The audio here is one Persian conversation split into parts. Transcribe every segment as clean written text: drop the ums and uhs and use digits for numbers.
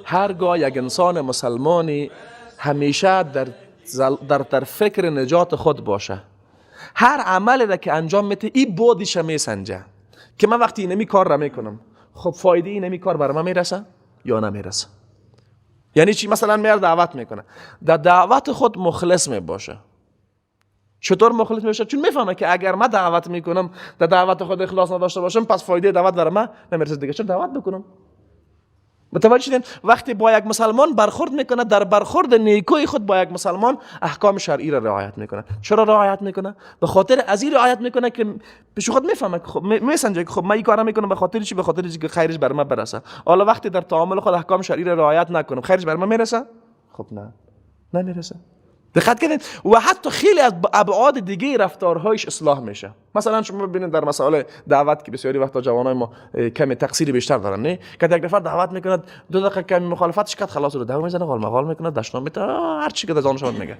هرگاه یک انسان مسلمانی همیشه در فکر نجات خود باشه، هر عملی را که انجام میده این بودیش میسنجه که من وقتی اینمی کار را میکنم، خب فایده اینمی کار برای من میرسه یا نمیرسه. یعنی چی؟ مثلا میاد دعوت میکنه، در دعوت خود مخلص میباشه. چطور مخلص میشه؟ چون میفهمه که اگر من دعوت میکنم در دعوت خود اخلاص نداشته باشم، پس فایده دعوت برای من نمیرسه دیگه، چرا دعوت بکنم؟ متوجه شدین؟ وقتی با یک مسلمان برخورد میکنه، در برخورد نیکوی خود با یک مسلمان احکام شرعی را رعایت میکنه. چرا رعایت میکنه؟ به خاطر از این رعایت میکنه که پیش خود میفهمه که خب میسنجه که خب من این کارا میکنم به خاطر چی؟ به خاطر اینکه خیرش بر من برسه. حالا وقتی در تعامل خود احکام شرعی را رعایت نکنم، خیرش بر من میرسه؟ خب نه، نمیرسه. دقت کنید. و حتی خیلی از ابعاد دیگه رفتارهایش اصلاح میشه. مثلا شما ببینید در مسائل دعوت که بسیاری وقتا جوانای ما کمی تقصیر بیشتر دارن، نه که یک نفر دعوت میکند، دو دقیقه کمی مخالفتش کرد، خلاص رو دعوا میزنه، غال مغال میکنه، دشنام میده، هر چی که در ذهنش میگه.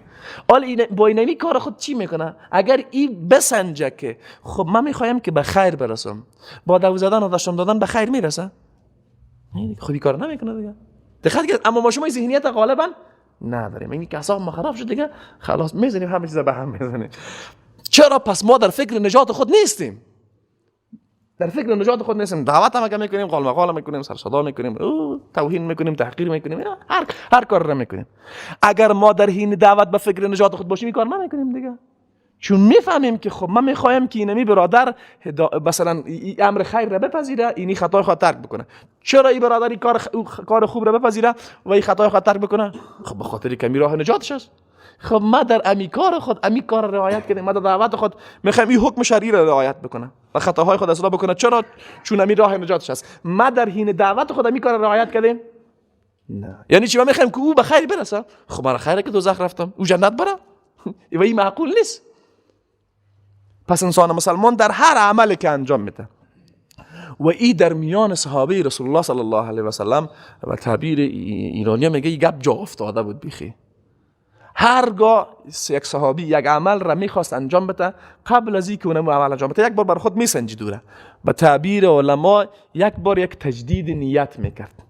حالا با اینمی کار خود چی میکنه؟ اگر این بسنجه که خب من میخوایم که به خیر برسم، با دعوا زدن و دشنام دادن به خیر میرسه، خب این کار نمیکنه دیگه. دقت کنید. اما ما شما ذهنیت غالبا نداریم، این که اعصاب ما خراب شد دیگه، خلاص میزنیم همه چیز به هم میزنیم. چرا؟ پس ما در فکر نجات خود نیستیم، در فکر نجات خود نیستیم. دعوت هم اگه میکنیم، قال مقال میکنیم، سر صدا میکنیم، توهین میکنیم، تحقیر میکنیم، هر کار را میکنیم. اگر ما در حین دعوت به فکر نجات خود باشیم، این کار نمیکنیم دیگه، چون میفهمیم که خب من میخوایم که اینمی برادر مثلا امر خیر را بپذیره، اینی خطای خود ترک بکنه. چرا این برادر این کار خوب را بپذیره و این خطای خود ترک بکنه؟ خب به خاطر که راه نجاتش است. خب ما در امی کار خود امی کار را رعایت کردیم، ما در دعوت خود میخوایم این حکم شرعی را رعایت بکنه و خطاهای خود اصلاح بکنه. چرا؟ چون امی راه نجاتش است. ما در حین دعوت خود امی کار را رعایت کردیم؟ نه. یعنی چی؟ ما میخوایم که او به خیر برسه. خب من خیره که دوزخ رفتم، او جنت بره، و این معقول نیست. پس انسان مسلمان در هر عملی که انجام میده، و ای در میان صحابه رسول الله صلی الله علیه و سلم و تعبیر ایرانی میگه ای گپ جا افتاده بود بیخی. هرگاه یک صحابی یک عمل را میخواست انجام بده، قبل از اینکه اونم عمل انجام بده، یک بار بر خود میسنجید. دوره به تعبیر علما یک بار یک تجدید نیت میکرد.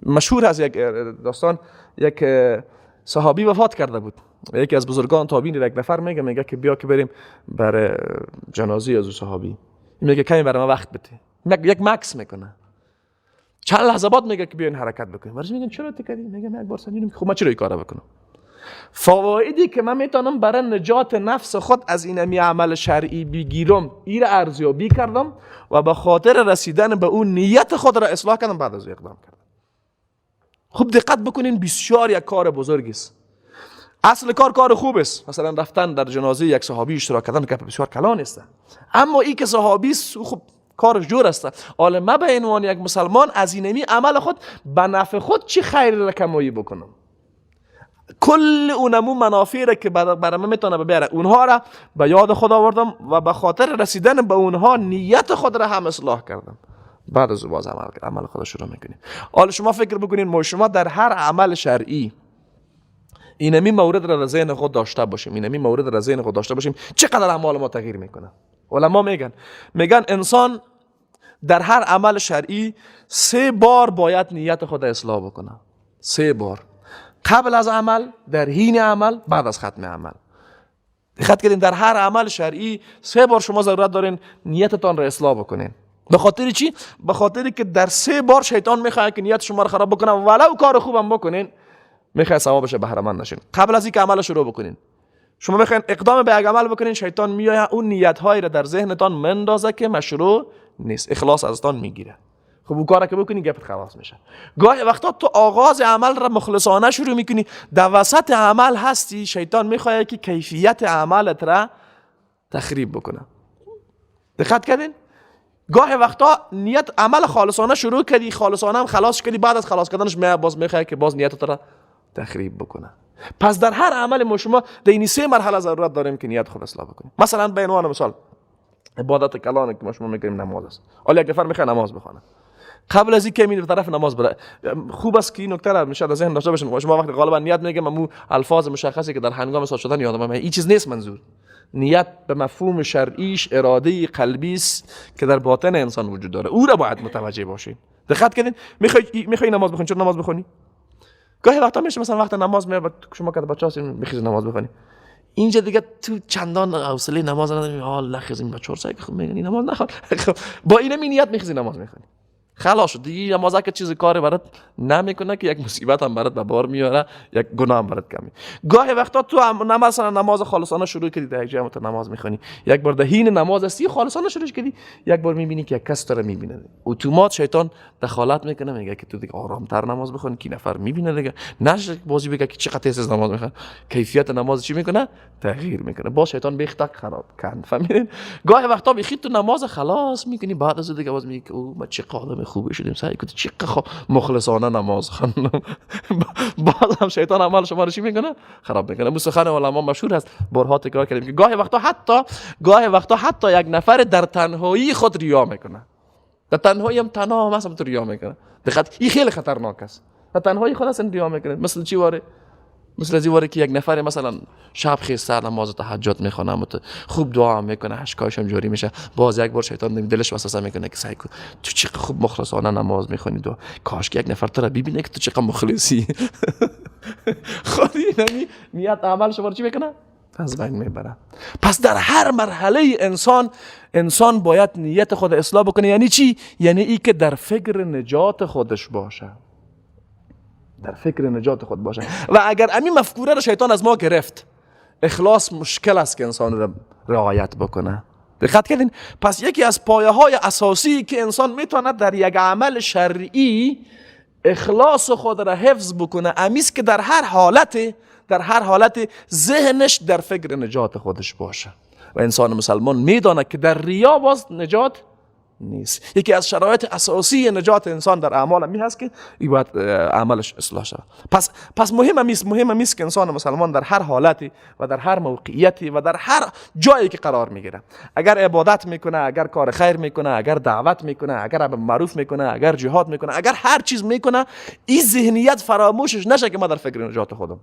مشهور از یک داستان، یک صحابی وفات کرده بود، یکی از بزرگان تابعین یک نفر میگه که بیا که بریم برای جنازه از او صحابی. میگه کمی برای من وقت بده، یک مکس میکنه، چند لحظه بعد میگه که بیاین حرکت بکنیم. برش میگن چرا تکدی؟ میگه من یک بار سنجیدم خب من چرا این کارو بکنم؟ فوایدی که من میتونم برای نجات نفس خود از این عمل شرعی بگیرم، این را ارزیابی کردم و به خاطر رسیدن به اون نیت خود را اصلاح کردم، بعد از اقدام کردم. خوب دقت بکنین، بسیار یک کار بزرگی است. اصل کار کار خوب است، مثلا رفتن در جنازه یک صحابی اشتراک کردن که بسیار کلان است، اما ای که صحابی است خب کارش جور است. حالا ما به عنوان یک مسلمان از اینمی عمل خود به نفع خود چی خیر را کمایی بکنم؟ کل اونمو منافع را که برای من میتونه ببره، اونها را به یاد خود آوردم و به خاطر رسیدن به اونها نیت خود را هم اصلاح کردم. بعد از باز عمل خود شروع میکنیم. حالا شما فکر بکنین ما شما در هر عمل شرعی اینمی مورد را در ذهن خود داشته باشیم، اینمی مورد را در ذهن خود داشته باشیم، چقدر اعمال ما تغییر میکنه. علما میگن انسان در هر عمل شرعی 3 بار باید نیت خود اصلاح بکنه. 3 بار: قبل از عمل، در حین عمل، بعد از ختم عمل. دقت کردین؟ در هر عمل شرعی 3 بار شما ضرورت دارین نیتتان را اصلاح بکنین. به خاطر چی؟ به خاطر که در 3 بار شیطان میخواد که نیت شما را خراب بکنه، ولو کار خوبم بکنین میخواد ثوابش بهره مند نشین. قبل از اینکه عمل شروع بکنین، شما میخواین اقدام به یک عمل بکنین، شیطان میاد اون نیت هایی را در ذهنتان مندازه که مشروع نیست، اخلاص ازتان میگیره. خب اون کارا که بکنی گپت خلاص میشه. گاهی وقتا تو آغاز عمل را مخلصانه شروع میکنی، در وسط عمل هستی، شیطان میخواد که کیفیت عملت را تخریب بکنه. دقت کردین؟ گاهی وقتا نیت عمل خالصانه شروع کردی، خالصانه هم خلاص کردی، بعد از خلاص کردنش باز میخواد که باز نیتت را تخریب بکنه. پس در هر عمل ما شما در این 3 مرحله ضرورت داریم که نیت خود اصلاح بکنیم. مثلا به عنوان مثال عبادت کلان که ما شما میکنیم نماز است. حالا یک نفر میخواد نماز بخونه، قبل از اینکه می به طرف نماز بره، خوب است که این نکته را میشه در ذهن داشته باشین. شما وقتی غالبا نیت میگم امو الفاظ مشخصی که در هنگام ساز شدن یادم میاد، این چیز نیست منظور. نیت به مفهوم شرعیش اراده قلبی است که در باطن انسان وجود داره، او را باید متوجه باشیم. دقت کردین؟ میخوای نماز بخونی، چرا نماز بخونی؟ گاهی وقتا میشه مثلا وقت نماز میاد، شما که بچه‌ها هستین میخوای نماز بخونی، اینجا دیگه تو چندان حوصله نماز نداری، حال نخیزیم بچه‌ها سعی خب میگن نماز نخوان. خب با اینم نیت میخیزی نماز میخونی، خلاص شد دیگه. نماز که چیز کار برات نمیکنه که یک مصیبت هم برات به بار میاره، یک گناه هم برات کمی. گاهی وقتا تو نماز نماز خالصانه شروع کردی، در یک جای تو نماز میخونی، یک بار در حین نماز هستی خالصانه شروع کردی، یک بار میبینی که یک کس تو رو میبینه، اتومات شیطان دخالت میکنه، میگه که تو دیگه آرامتر نماز بخون کی نفر میبینه دیگه، نشه بازی بگه که چقدر تیز نماز میخونه، کیفیت نماز چی میکنه؟ تغییر میکنه. باز شیطان بیخ خراب کن. فهمیدین؟ گاهی وقتا بیخی تو نماز خلاص میکنی، بعد از دیگه باز میگی که او ما چه آدم خوبی شدیم، سعی کن چه مخلصانه نماز خواندم. باز هم شیطان عمل شما رو چی میکنه؟ خراب میکنه. سخن علما مشهور است، بارها تکرار کردیم که گاهی وقتا حتی یک نفر در تنهایی خود ریا میکنه، در تنهایی هم تنها هم تو ریا میکنه. دقت، این خیلی خطرناک است. در تنهایی خود اصلا ریا میکنه. مثل چی واره؟ مثل از این که یک نفر مثلا شب خیسته نماز تهجد میخونه، خوب دعا میکنه، اشکاش هم جاری میشه، باز یک بار شیطان دلش وسوسه میکنه که سعی کن تو چه خوب مخلصانه نماز میخونی، دعا، کاش که یک نفر تو را ببینه که تو چقدر مخلصی. خودی نمی نیت عمل شما رو چی میکنه؟ از بین میبره. پس در هر مرحله انسان باید نیت خود اصلاح بکنه. یعنی چی؟ یعنی ای که در فکر نجات خودش باشه، در فکر نجات خود باشه. و اگر همین مفکوره رو شیطان از ما گرفت، اخلاص مشکل است که انسان رو رعایت بکنه. دقت کردین؟ پس یکی از پایه های اساسی که انسان میتواند در یک عمل شرعی اخلاص خود را حفظ بکنه، امیست که در هر حالت ذهنش در فکر نجات خودش باشه. و انسان مسلمان میداند که در ریا باز نجات نیست. یکی از شرایط اساسی نجات انسان در اعمال می هست که ای باید عملش اصلاح شود. پس مهم است که انسان مسلمان در هر حالتی و در هر موقعیتی و در هر جایی که قرار میگیره، اگر عبادت میکنه، اگر کار خیر میکنه، اگر دعوت میکنه، اگر امر معروف میکنه، اگر جهاد میکنه، اگر هر چیز میکنه، این ذهنیت فراموشش نشه که ما در فکر نجات خودم.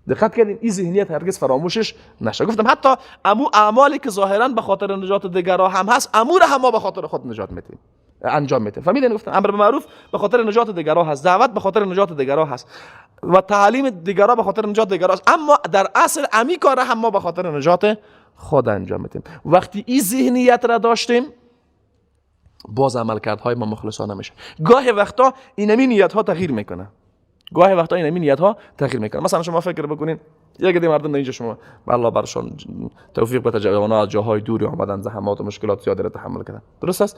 دقت کردین؟ این ذهنیت هرگز فراموشش نشه. گفتم حتی امو اعمالی که ظاهرا به خاطر نجات دیگران هم هست، امو را هم ما به خاطر خود نجات میدیم، انجام میدیم. فهمیدین؟ گفتم امر به معروف به خاطر نجات دیگران هست، دعوت به خاطر نجات دیگران هست و تعلیم دیگران به خاطر نجات دیگران هست، اما در اصل امی کار هم ما به خاطر نجات خود انجام میدیم. وقتی این ذهنیت را داشتیم، باز عملکردهای ما مخلصانه میشه. گاهی وقتا اینمی نیت ها تغییر میکنه. گاهی وقتا این نیت ها تغییر میکنه. مثلا شما فکر بکنین یک عده مردم اینجا، شما الله برشان توفیق بده، جوان‌ها از جاهای دوری آمدن، زحمات و مشکلات زیادی را تحمل کردن، درست است؟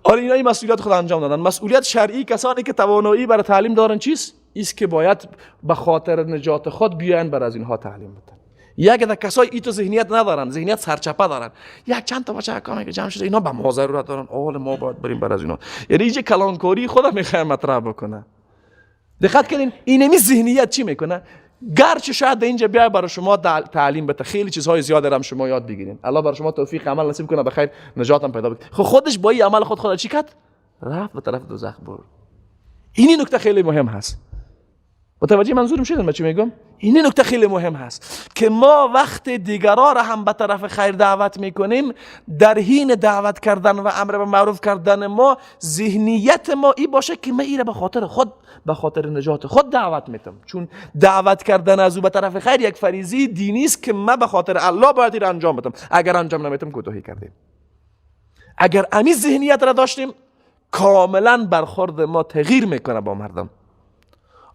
آره، اینا این مسئولیت خود انجام دادن. مسئولیت شرعی کسانی که توانایی برای تعلیم دارن چیست؟ ایست که باید به خاطر نجات خود بیاین بر از اینها تعلیم بدن. یک عده کسای ای تو ذهنیت ندارن، ذهنیت سرچپه دارن، یک چند تا بچه که جمع شده اینا به ما ضرورت دارن، اول ما باید بریم بر از اینا، یعنی اینجا کلانکاری خود میخوام مطرح بکنه. دقت کنین، اینمی ذهنیت چی میکنه؟ گرچه شاید اینجا بیای برای شما تعلیم بده، خیلی چیزهای زیاد هم شما یاد بگیرین، الله برای شما توفیق عمل نصیب کنه، بخیر نجاتم پیدا بکنه. خب خودش با این عمل خود چی کرد؟ رفت به طرف دوزخ برد. اینی نکته خیلی مهم هست. متوجه منظورم شدن من چی میگم؟ این نکته خیلی مهم هست که ما وقت دیگران را هم به طرف خیر دعوت میکنیم، در حین دعوت کردن و امر به معروف کردن ما ذهنیت ما ای باشه که من ایره به خاطر خود، به خاطر نجات خود دعوت میتم، چون دعوت کردن از او به طرف خیر یک فریضه دینی است که من به خاطر الله باید این انجام بدم، اگر انجام نمیتم کوتاهی کردیم. اگر امی ذهنیت را داشتیم، کاملا برخورد ما تغییر میکنه با مردم.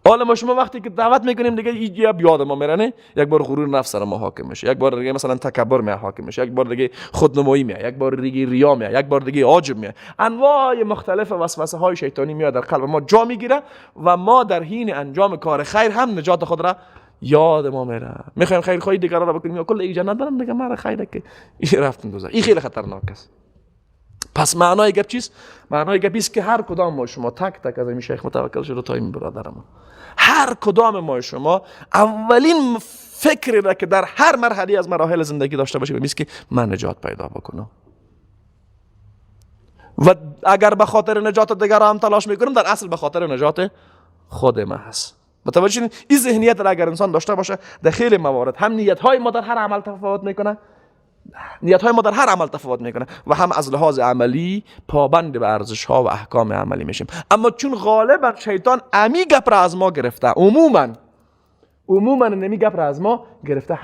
حالا ما شما وقتی که دعوت میکنیم دیگه یاد ما میرنه، یک بار غرور نفس سر ما حاکم میشه، یک بار دیگه مثلا تکبر می حاکم میشه، یک بار دیگه خودنمایی میاد، یک بار دیگه ریا میاد، یک بار دیگه عجب میاد، انواع مختلف وسوسه های شیطانی میاد در قلب ما جا میگیره و ما در حین انجام کار خیر هم نجات خود را یاد ما میره. میخوایم خیر خواهی دیگران را بکنیم یا کل ای جنت برم دیگه مرا خیره که این رفتن دوزخ. این خیلی خطرناک است. پس معنای گپ چیست؟ معنای گپ است که هر کدام ما شما تک تک از این شیخ متوکل شده تا این برادرمون، هر کدام ما شما اولین فکری را که در هر مرحله از مراحل زندگی داشته باشیم این است که من نجات پیدا بکنم، و اگر به خاطر نجات دیگران هم تلاش میکنم، در اصل به خاطر نجات خود ما هست. متوجه شدین؟ این ذهنیت را اگر انسان داشته باشه، در خیلی موارد هم نیت های ما در هر عمل تفاوت میکنه، نیت های ما در هر عمل تفاوت میکنه و هم از لحاظ عملی پابند به ارزش ها و احکام عملی میشیم. اما چون غالبا شیطان امی گپ را از ما گرفته، عموما نمی گپ را از ما گرفته،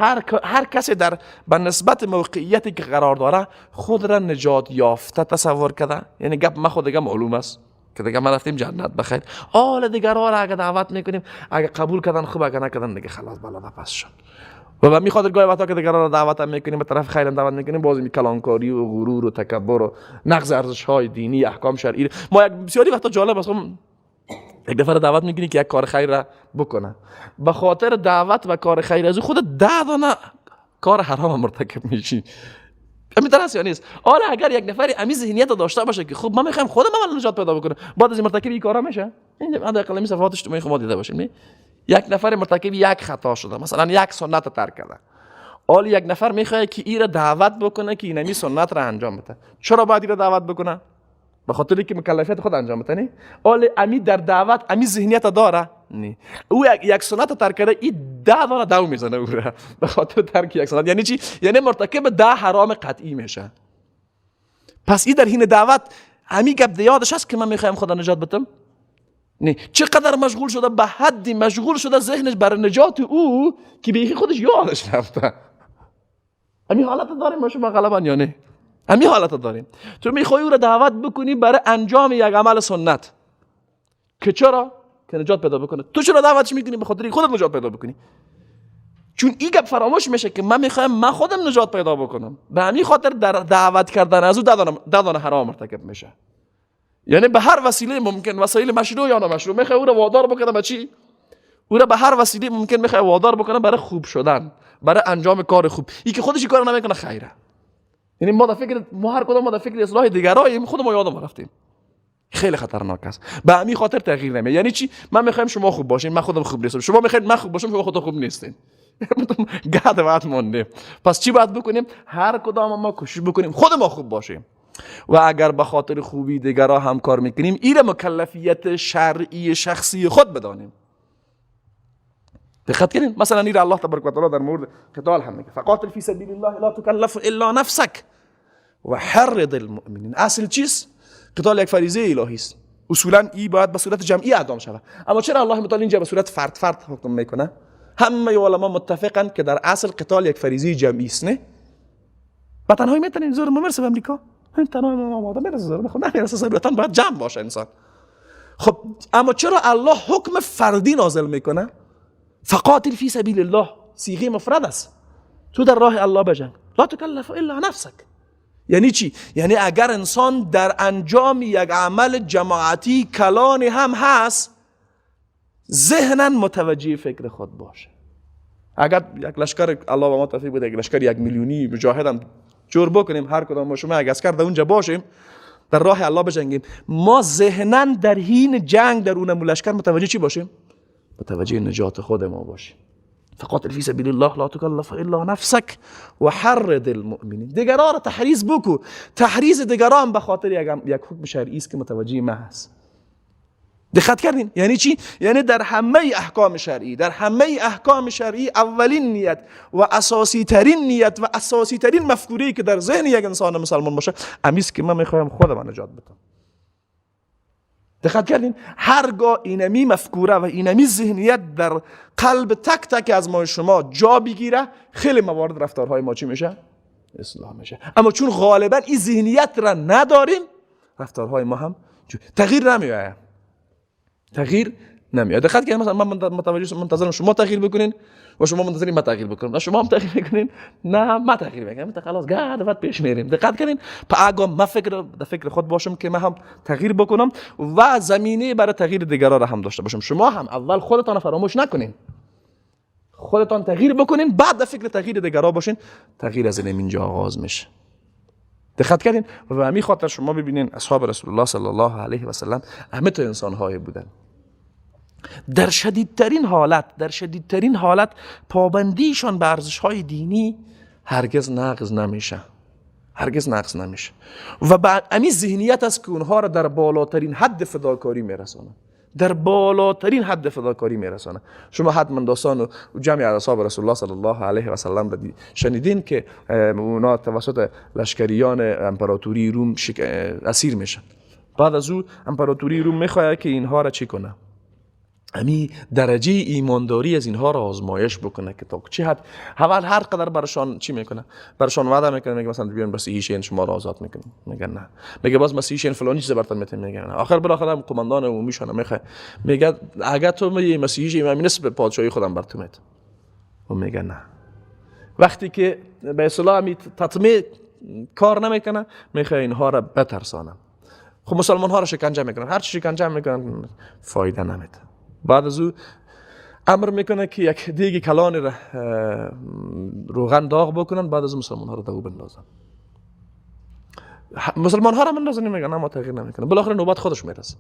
هر کسی در به نسبت موقعیتی که قرار داره خود را نجات یافته تصور کرده. یعنی گپ ما خود دیگه معلوم است که دیگه ما رفتیم جنت بخیر، آل دیگرها را اگه دعوت میکنیم اگه قبول کردن خوب، اگه نکردن دیگه خلاص بلا پس شد. و به می خاطر گاهی وقتا که دیگران را دعوت هم میکنیم، به طرف خیر هم دعوت میکنیم، باز می کلانکاری و غرور و تکبر و نقض ارزش های دینی، احکام شرعی. ما یک بسیاری وقتا جالب است، یک دفعه دعوت میکنی که یک کار خیر را بکنه، به خاطر دعوت و کار خیر از خود 10 دانه کار حرام مرتکب میشی. همین طرح یا نیست؟ حالا اگر یک نفری امی ذهنیت داشته باشه که خب من میخوام خودم اول نجات پیدا بکنم، بعد از مرتکب این کارا میشه. این حداقل می صفات اجتماعی خود ما دیده باشیم. نه؟ یک نفر مرتکب یک خطا شده، مثلا یک سنت ترک کرده، حالا یک نفر میخواد که ای را دعوت بکنه که اینمی سنت را انجام بده. چرا باید ای را دعوت بکنه؟ به خاطر که مکلفیت خود انجام بده. نه؟ حالا امی در دعوت امی ذهنیت داره، نه، او یک سنت ترک کرده، ای 10 دانه دو میزنه او را به خاطر ترک یک سنت. یعنی چی؟ یعنی مرتکب 10 حرام قطعی میشه. پس ای در حین دعوت امی گپ یادش هست که من میخوایم خدا نجات بدم؟ نه، چقدر مشغول شده، به حدی مشغول شده ذهنش برای نجات او که به خودش یادش رفته. امی حالت داریم ما شما غالبا یا نه؟ امی حالت داریم. تو میخوای او را دعوت بکنی برای انجام یک عمل سنت که چرا؟ که نجات پیدا بکنه. تو چرا دعوتش میکنی؟ به خاطر خودت نجات پیدا بکنی. چون این گپ فراموش میشه که من میخوایم من خودم نجات پیدا بکنم. به همین خاطر در دعوت کردن از او 10 دانه حرام مرتکب میشه. یعنی به هر وسیله ممکن، وسایل مشروع یا نامشروع، میخوای او را وادار بکنه به چی؟ او را به هر وسیله ممکن میخوای وادار بکنه برای خوب شدن، برای انجام کار خوب. این که خودش کار نمیکنه خیره. یعنی ما در فکر، ما هر کدام ما در فکر اصلاح دیگراییم، خود ما یادم رفتیم. خیلی خطرناک است. به همین خاطر تغییر نمیاد. یعنی چی؟ من میخوایم شما خوب باشین، من خودم خوب نیستم. شما میخواید من خوب باشم، شما خودتون خوب نیستین. گاد وقت مونده. پس چی باید بکنیم؟ هر کدام ما کوشش بکنیم خود ما خوب باشیم. و اگر به خاطر خوبی دیگرا هم کار میکنیم، این مکلفیت شرعی شخصی خود بدانیم. دقت کنین. مثلا این الله تبارک و تعالی در مورد قتال هم میگه فقاتل فی سبیل الله لا تکلف الا نفسک و حرض المؤمنین. اصل چیست؟ قتال یک فریضه الهی است. اصولا ای باید به صورت جمعی اقدام شود. اما چرا الله متعال اینجا به صورت فرد فرد حکم میکنه؟ همه علما متفقن که در اصل قتال یک فریضه جمعی است. نه؟ با تنهایی میتونیم زور ما مرسه به امریکا، تنها ما آماده میرسه زور خود نمیرسه، ضرورتا باید جمع باشه انسان. خب اما چرا الله حکم فردی نازل میکنه؟ فقاتل فی سبیل الله، صیغه مفرد است. تو در راه الله بجنگ، لا تکلف الا نفسک. یعنی چی؟ یعنی اگر انسان در انجام یک عمل جماعتی کلانی هم هست، ذهنا متوجه فکر خود باشه. اگر یک لشکر، الله به ما توفیق بده، یک لشکر 1 میلیونی مجاهدم جور بکنیم، هر کدام ما شما اگر عسکر در اونجا باشیم، در راه الله بجنگیم، ما ذهنا در حین جنگ در اون لشکر متوجه چی باشیم؟ متوجه نجات خود ما باشیم. فقاتل فی سبیل الله لا تکلف الا نفسک و حرض المؤمنین. دیگران را تحریض بکو. تحریض دیگران به خاطر یک حکم شرعی است که متوجه ما هست. دقت کردین؟ یعنی چی؟ یعنی در همه احکام شرعی، در همه احکام شرعی اولین نیت و اساسی ترین نیت و اساسی ترین مفکوره که در ذهن یک انسان مسلمان باشه، امیست که من میخوایم خودم نجات بدم. دقت کردین؟ هرگاه اینمی مفکوره و اینمی ذهنیت در قلب تک تک از ما شما جا بگیره، خیلی موارد رفتارهای ما چی میشه؟ اصلاح میشه. اما چون غالبا این ذهنیت را نداریم، رفتارهای ما هم تغییر نمیآید. تغییر نمیاد. دقت کنید، مثلا من متوجه منتظرم شما تغییر بکنین و شما منتظرین من تغییر بکنم، نه شما هم تغییر بکنین نه من تغییر بکنم، تا خلاص گاد بعد پیش میریم. دقت کنین. پس اگه من فکر در فکر خود باشم که من هم تغییر بکنم و زمینه برای تغییر دیگران را هم داشته باشم، شما هم اول خودتان فراموش نکنین، خودتان تغییر بکنین، بعد در فکر تغییر دیگران باشین. تغییر از اینجا آغاز میشه. دقت کردین؟ و به همین خاطر شما ببینین اصحاب رسول الله صلی الله علیه و سلم همه تو انسان‌های بودن. در شدیدترین حالت، در شدیدترین حالت پابندیشان به ارزش‌های دینی هرگز نقض نمیشه، هرگز نقض نمیشه. و بعد همین ذهنیت است که اونها را در بالاترین حد فداکاری میرسانه. در بالاترین حد فداکاری میرسانه. شما حتما داستان و جمع از اصحاب رسول الله صلی الله علیه و سلم را شنیدین که اونا توسط لشکریان امپراتوری روم اسیر میشن. بعد از او امپراتوری روم میخواد که اینها را چی کنه؟ امی درجه ایمانداری از اینها را آزمایش بکنه که تا چه حد. اول هر قدر برشان چی میکنه؟ برشان وعده میکنه، میگه مثلا بیان مسیحی شین شما را آزاد میکنیم، میگن نه. میگه باز مسیحی شین فلانی چیز براتون میتیم، میگن نه. آخر بالاخره قماندان عمومیشون میخواد، میگه اگه تو مسیحی شی من نصف پادشاهی خودم بر تو میتم، و میگه نه. وقتی که به اصطلاح امی تطمیع کار نمیکنه، میخواد اینها را بترسانه. خب مسلمان ها را شکنجه میکنن، هر چی شکنجه میکنن فایده نمیده. بعد از او امر میکنه که یک دیگ کلان را روغن داغ بکنن، بعد از مسلمان ها را دو بندازن. مسلمان ها را بندازن، میگن ما تغییر نمیکنه. بالاخره نوبت خودش میرسه.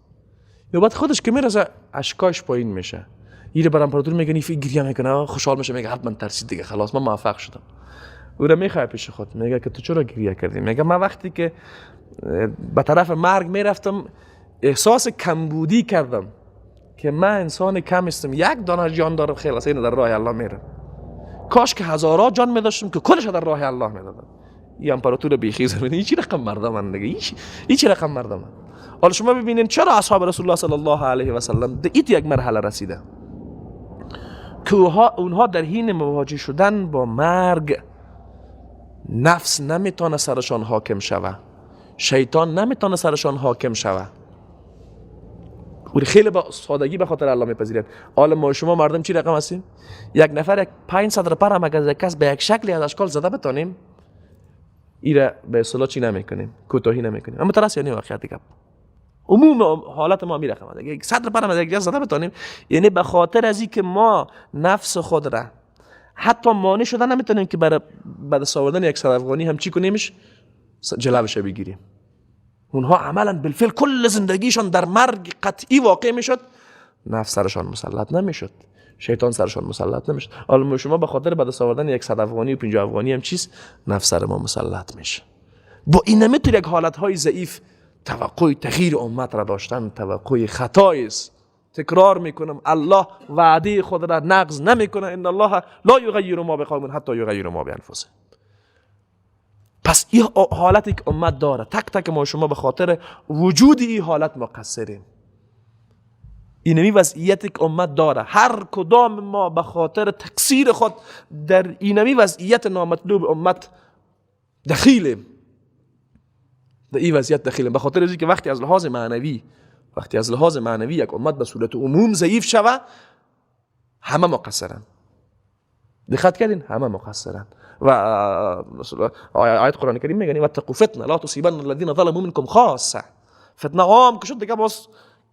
نوبت خودش که میرسه اشکاش پایین میشه. ایره بر امپراتور میگه نیفی گریه میکنه، خوشحال میشه، میگه حتما ترسید دیگه، خلاص من موفق شدم. او را میخواد پیش خود، میگه که تو چرا گریه کردی؟ میگه من وقتی که به طرف مرگ میرفتم احساس کمبودی کردم که من انسان کم هستم، یک دانه جان دارم، خلاص اینو در راه الله میرم. کاش که هزارها جان میداشتم که کلش در راه الله میدادم. این امپراتور بیخیز میده، هیچ رقم مردم دیگه، هیچ رقم مردم. حالا شما ببینین چرا اصحاب رسول الله صلی الله علیه و سلم در یک مرحله رسیده که اونها در حین مواجه شدن با مرگ نفس نمیتونه سرشان حاکم شوه، شیطان نمیتونه سرشان حاکم شوه. او خیلی با سادگی به خاطر الله میپذیرد. حالا ما شما مردم چی رقم هستیم؟ یک نفر یک 500 رپر هم اگر کس به یک شکلی از اشکال زده بتانیم، ایره به اصطلاح چی نمیکنیم، کوتاهی نمیکنیم. اما ترس یعنی واقعیت گپ عموم حالت ما می رقم هست. یک 100 رپر هم از یک جا زده بتانیم، یعنی به خاطر از اینکه ما نفس خود را حتی مانع شدن نمیتونیم که برای به دست آوردن 100 افغانی هم چی کنیمش، جلوش بگیریم. اونها عملا بالفعل کل زندگیشان در مرگ قطعی واقع میشد، نفس سرشان مسلط نمیشد، شیطان سرشان مسلط نمیشد. حالا شما به خاطر به دست آوردن 100 افغانی و 50 افغانی هم چیز نفس سر ما مسلط میشه. با این نمیتونی یک حالتهای ضعیف توقع تغییر امت را داشتن توقع خطایی است. تکرار میکنم، الله وعده خود را نقض نمیکنه. ان الله لا یغیر ما بقوم حتی یغیر ما بانفسهم. پس این حالتی که امت داره، تک تک ما شما به خاطر وجود این حالت مقصریم. اینمی وضعیتی که امت داره، هر کدام ما به خاطر تقصیر خود در اینمی وضعیت نامطلوب امت دخیلیم، در این وضعیت دخیلیم. به خاطر اینکه وقتی از لحاظ معنوی یک امت به صورت عموم ضعیف شوه، همه مقصرن. دقت کردین؟ همه مقصرن. و آیت قرآن کریم میگه واتقوا فتنه لا تصیبن الذین ظلموا منکم خاصه. فتنه عام که شد دیگه باز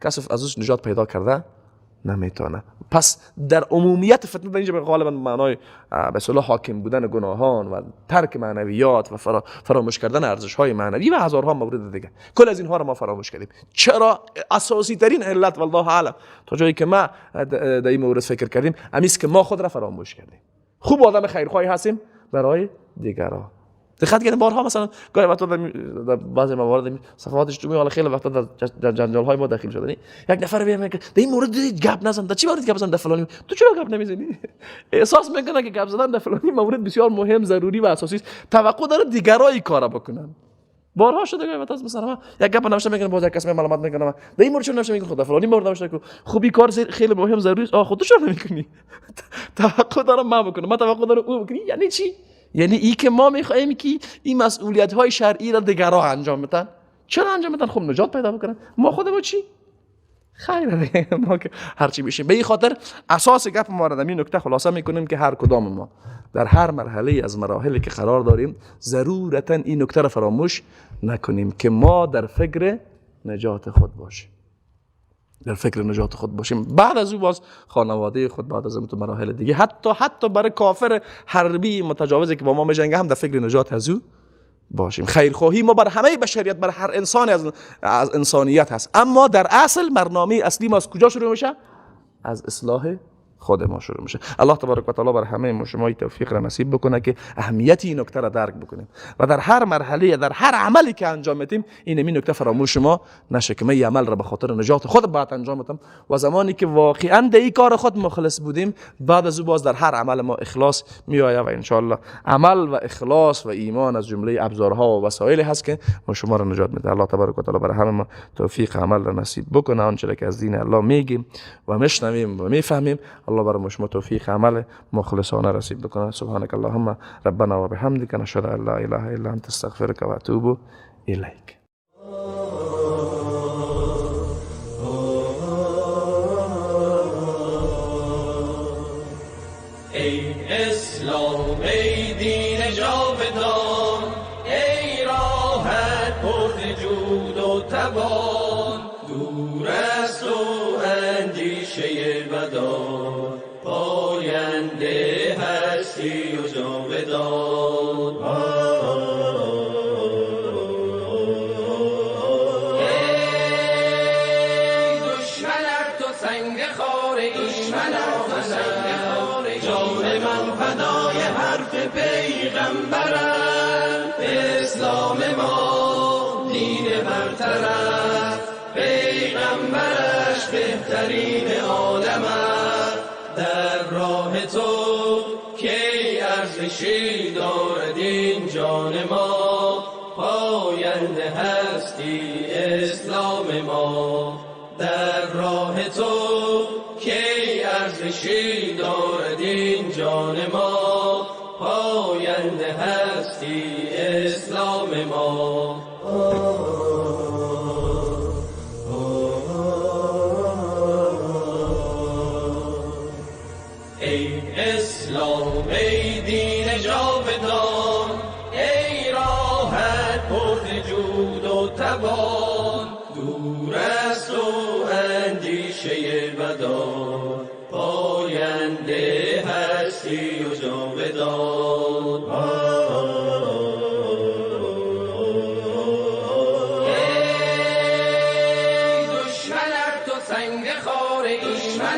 کسی ازش نجات پیدا کرده نمیتونه. پس در عمومیت فتنه در اینجا غالبا معنای به اصطلاح حاکم بودن گناهان و ترک معنویات و فراموش کردن ارزش های معنوی و هزارها مورد دیگه، کل از اینها رو ما فراموش کردیم. چرا؟ اساسی ترین علت والله اعلم تا جایی که ما در این مورد فکر کردیم همیست که ما خود را فراموش کردیم. خوب آدم خیرخواهی هستیم برای دیگران. دقت کردیم بارها مثلا گاهی وقتا در بعضی موارد صفحات اجتماعی، حالا خیلی وقتا در جنجال های ما داخل شدن، یک نفر میگه در این مورد گپ نزن، در چی مورد گپ نزن، در فلانی تو چرا گپ نمیزنی؟ احساس میکنه که گپ زدن در فلانی مورد بسیار مهم، ضروری و اساسی است، توقع داره دیگرای کارا بکنن. بارها شده گاهی وقتا مثلا یک گپ نوشته میکنه، باز یک کس ملامت میکنه در این مورد چرا نوشته میکنه، خود فلانی مورد نوشته که خب این کار خیلی مهم ضروری است، خود تو چرا نمیکنی؟ توقع دارم من بکنم، من توقع دارم او بکنی. یعنی چی؟ یعنی ای که ما میخواهیم که این مسئولیت های شرعی را دیگرها انجام بدن. چرا انجام بدن؟ خب نجات پیدا بکنن. ما خودمون چی؟ خیر ما که هرچی بشیم. به این خاطر اساس گپ ما را در این نکته خلاصه میکنیم که هر کدام ما در هر مرحله از مراحلی که قرار داریم ضرورتا این نکته را فراموش نکنیم که ما در فکر نجات خود باشیم، در فکر نجات خود باشیم. بعد از او باز خانواده خود، بعد از اون تو مراحل دیگه، حتی برای کافر حربی متجاوزی که با ما میجنگه هم در فکر نجات از او باشیم. خیرخواهی ما بر همه بشریت، بر هر انسان از انسانیت هست، اما در اصل برنامه اصلی ما از کجا شروع میشه؟ از اصلاح خود ما شروع میشه. الله تبارک و تعالی بر همه ما شما توفیق را نصیب بکنه که اهمیت این نکته را درک بکنیم و در هر مرحله، در هر عملی که انجام میدیم، این نکته فراموش ما نشه که من عمل را به خاطر نجات خود باید انجام بدم. و زمانی که واقعا در این کار خود مخلص بودیم، بعد از او باز در هر عمل ما اخلاص میآید و ان شاء الله عمل و اخلاص و ایمان از جمله ابزارها و وسایل هست که ما شما را نجات میده. الله تبارک و تعالی بر همه ما توفیق عمل را نصیب بکنه. آنچه که از دین الله میگیم و میشنویم و میفهمیم، الله بر شما توفیق عمل مخلصانه نصیب بکنه. سبحانك اللهم ربنا و بحمدك، نشهد ان لا اله الا انت، استغفرك و اتوب الیک. ای اسلام، ای دین جاودان، ای راحت پر جود و توان، دور از تو اندیشه بدان، پاینده هستی و جاودان. ای دشمن تو سنگ خاره، دشمن تو سنگ خاره، جان من فدای حرف پیغمبرم. اسلام ما دین برتر است، پیغمبرش بهترین عالم است. در راه تو کی ارزشی دارد این جان ما، پاینده هستی اسلام ما. در راه تو کی ارزشی دارد این جان ما، پاینده هستی اسلام ما. ای اسلام، ای دین جاودان، ای راحت پر جود و توان، دور از تو اندیشه بدان، پاینده هستی و جاودان. ای دشمن تو سنگ خاره، دشمن